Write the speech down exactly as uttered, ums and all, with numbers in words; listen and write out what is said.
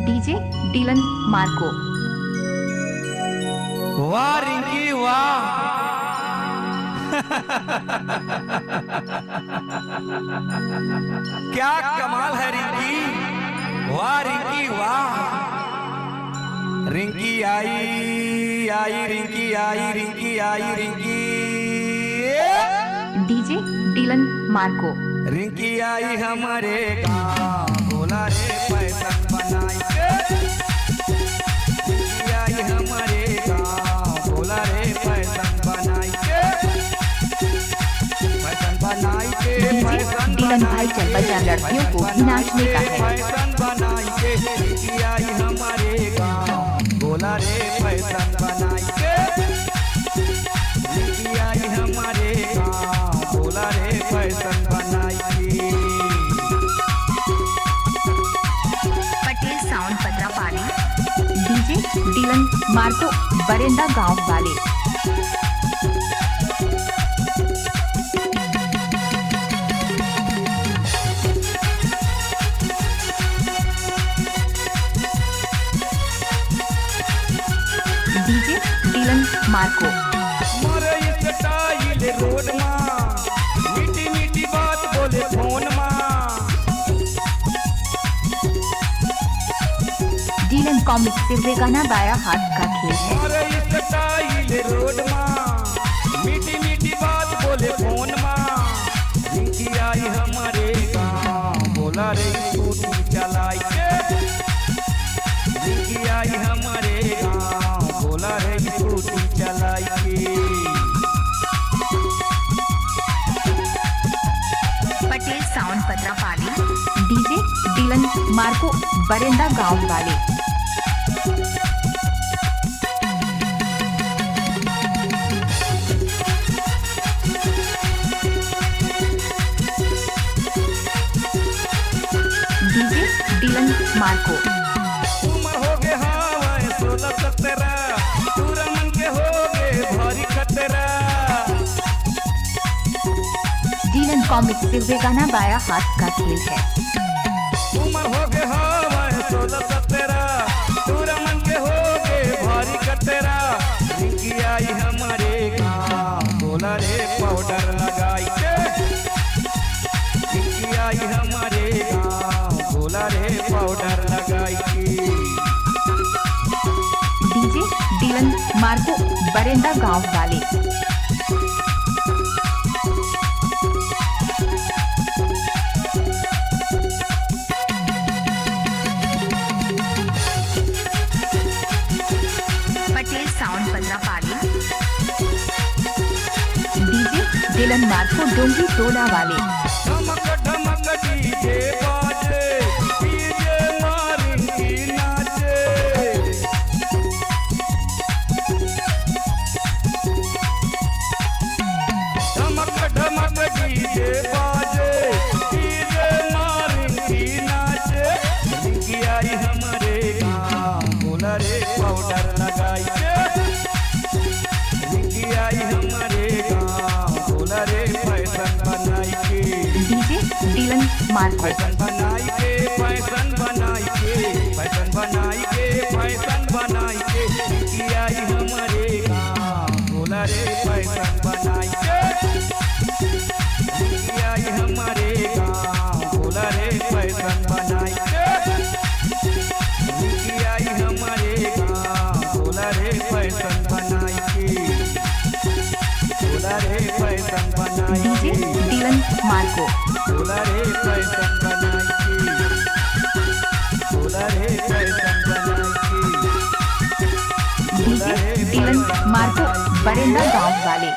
DJ Dillon Marco. वाह रिंकी वाह। क्या कमाल है रिंकी, वाह रिंकी वाह। रिंकी आई, आई रिंकी, आई रिंकी, आई Rinki. DJ Dillon Marco. Rinki आई हमरे गाँव, बोला रे फैशन बनाई के। रिंकी आई हमरे गाँव, बोला रे फैशन बनाई के। फैशन बनाई के, डीजे फैशन डिलन बनाई भाई चल के, बजा, लड़कियों को भी फैशन नाचने का बनाई के, है। फैशन बनाई के। रिंकी आई हमरे गाँव, बोला रे फैशन बनाई के। रिंकी आई हमरे गाँव, बोला रे फैशन बनाई के। Patel sound Patrapali. DJ Dillon Marco, Barenda गांव वाले। DJ Dillon Marco. मारे स्टाइल रोड मा, मीठी मीठी बात बोले फोन मा। डिलन कॉमिक सिर्फ गाना बाया हाथ का खेल है। मारे स्टाइल रोड मा, मीठी मीठी बात बोले फोन मा। रिंकी आई हमरे गाँव, बोला रे स्कूटी चलाई के। रिंकी आई हमरे गाँव, बोला रे स्कूटी चलाई के। Patel sound Patrapali. DJ Dillon Marco, Barenda गांव वाले। DJ Dillon Marco. उमर हो गे हावय सोलह सत्रह, टूरा मन के हो गे भारी खतरा। डिलन कॉमिक सिर्फ गाना बाया हाथ का खेल है। उमर हो गे हावय सोलह सत्रह, टूरा मन के हो गे भारी खतरा। रिंकी आई हमरे गाँव, बोला रे पाउडर लगाई के। रिंकी आई हमरे गाँव, बोला रे पाउडर लगाई के। डीजे डिलन मार्को, बरेंदा गांव वाले। Patel sound Patrapali. DJ Dillon Marco, Dongri टोला वाले। धमक धमक डीजे बाजे, डीजे मारिंकी नाचे। धमक धमक डीजे बाजे, डीजे मारिंकी नाचे। रिंकी आई हमरे गाँव, बोला रे पाउडर लगाई के। रिंकी आई हमरे गाँव, बोला रे फैशन बनाई के। D J Dillon Marco. फैशन बनाई के, फैशन बनाई के, फैशन बनाई के, फैशन बनाई के। रिंकी आई हमरे गाँव, बोला रे फैशन बनाई के। रिंकी आई हमरे गाँव, बोला रे फैशन बनाई के। रिंकी आई हमरे गाँव, बोला रे फैशन बनाई के। बोला रे फैशन बनाई के। D J Dillon Marco. बोला रे फैशन बनाई के। बोला रे फैशन बनाई के। डीजे डिलन मार्को, बरेंदा गांव वाले।